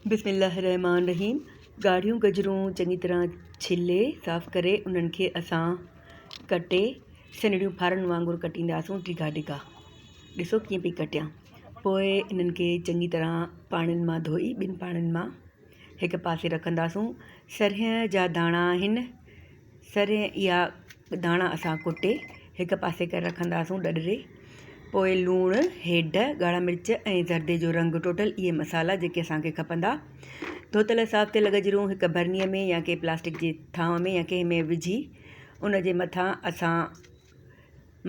بسم الله الرحمٰن الرحيم ڳاڙهيون گجرون چڱي طرح ڇلي صاف ڪري انهن کي اسان ڪٽي سنهڙيون ڦارن وانگر ڪٽينداسون ڊگها ڊگها ڏسو ڪيئن پئي ڪٽيان پوء انهن کي چڱي طرح پاڻين مان ڌوئي ٻن پاڻين مان هڪ پاسي رکنداسون سرهين جا داڻا آهن سرهين اها داڻا اسان ڪٽي هڪ پاسي ڪري رکنداسون ڏڏري پوء لوڻ هيڊ ڳاڙها مرچ ۽ زردي جو رنگ ٽوٽل اهي مصالحا جيڪي اسان کي کپندا ڌوتل صاف ٿيل گجرون هڪ برنيء ۾ يا ڪنهن پلاسٽڪ جي ٿانو ۾ يا ڪنهن ۾ وجهي ان جي مٿان اسان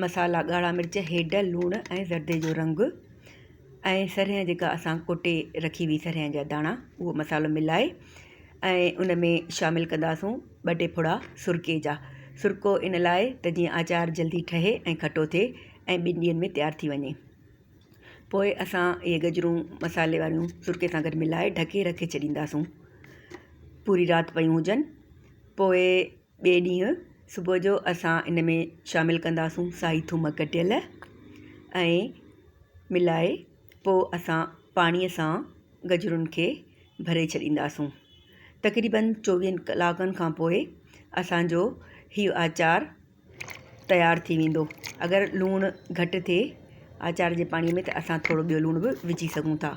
مصالحا ڳاڙها مرچ هيڊ لوڻ ۽ زردي جو رنگ ۽ سرهين جيڪا اسان ڪٽي رکي هئي سرهين جا داڻا اهو مصالحو ملائي ۽ ان ۾ شامل ڪنداسون ٻه ٽي ڦڙا سرڪي جا سرڪو ان لاء ته جيئن آچار جلدي ٺهي ۽ کٽو ٿئي ۽ ٻن ڏينهن ۾ تيار ٿي وڃي پوء اسان اهي گجرون مصالحي واريون سرڪي سان گڏ ملائي ڍڪي رکي ڇڏينداسون پوري رات پيون هجن پوء ٻئي ڏينهن صبح جو اسان ان ۾ شامل ڪنداسون سائي ٿوم ڪٽيل ۽ ملائي پوءِ اسان پاڻيءَ سان گجرن کي ڀري ڇڏينداسون تقريبن چوويهن ڪلاڪن کان پوءِ اسان جو هيءُ آچار تيار ٿي ويندو اگر لوڻ گهٽ ٿئي آچار جي پاڻيءَ ۾ ته اسان ٿورو ٻيو لوڻ به وجهي سگهون ٿا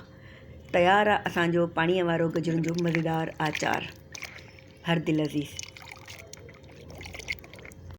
تيار آهي اسان جو پاڻيءَ وارو گجرن جو مزيدار آچار هر دل عزيز.